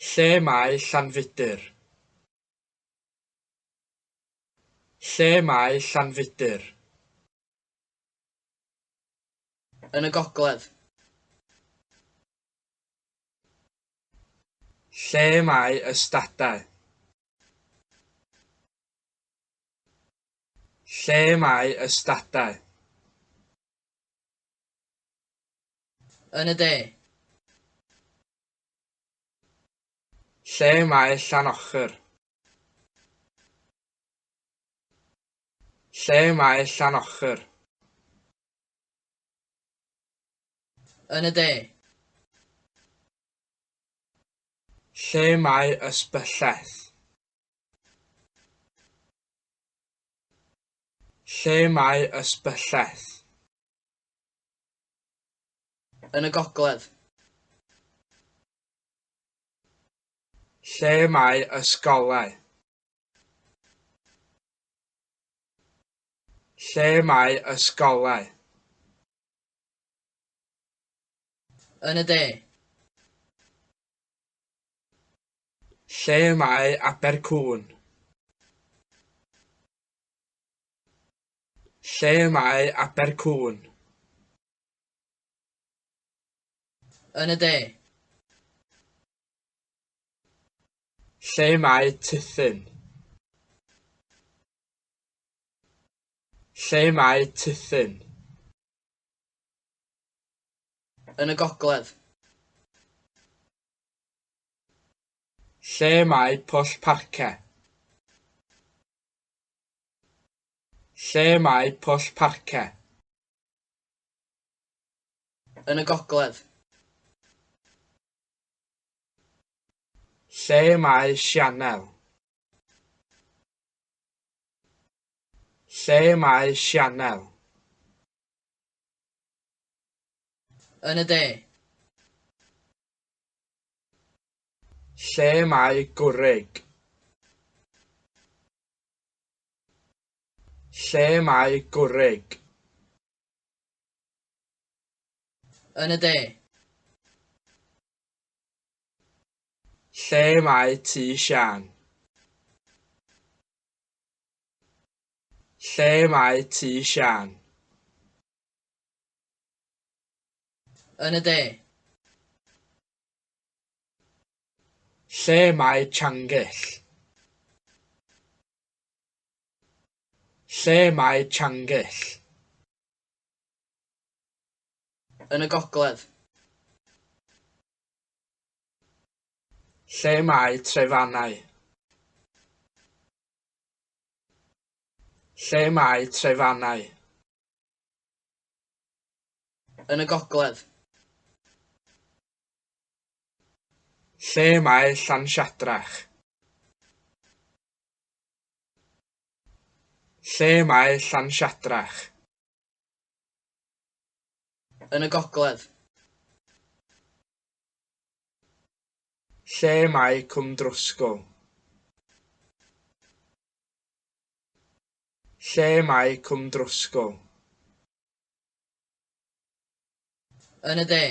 Lle mae Llanbedr? Lle mae Llanbedr? Yn y gogledd. Lle mae ystadau? Lle mae ystadau? Yn y de. Lle mae Llanochr? Lle mae Llanochr? Yn y de. Lle mae Ysbylleth? Lle mae Ysbylleth? Yn y gogledd. Lle mae ysgolau? Lle mae ysgolau? Yn y de. Lle mae Abercŵn? Lle mae Abercŵn? Yn y de. Lle mae Tithyn? Lle mae Tithyn? Yn y gogledd. Lle mae Pwll Parce? Lle mae Pwll Parce? Yn y gogledd. Lle mae sianel? Lle mae sianel? Yn y de. Lle mae gwrig? Lle mae gwrig? Yn y de. Lle mae tŷ Siân? Lle mae tŷ Siân? Yn y de. Lle mae Changill? Lle mae Changill? Yn y gogledd. Lle mae Trefannau? Lle mae Trefannau? Yn y gogledd. Lle mae Llansiadrach? Lle mae Llansiadrach? Yn y gogledd. Lle mae Cwmdrwsgwl? Lle mae Cwmdrwsgwl? Yn y de.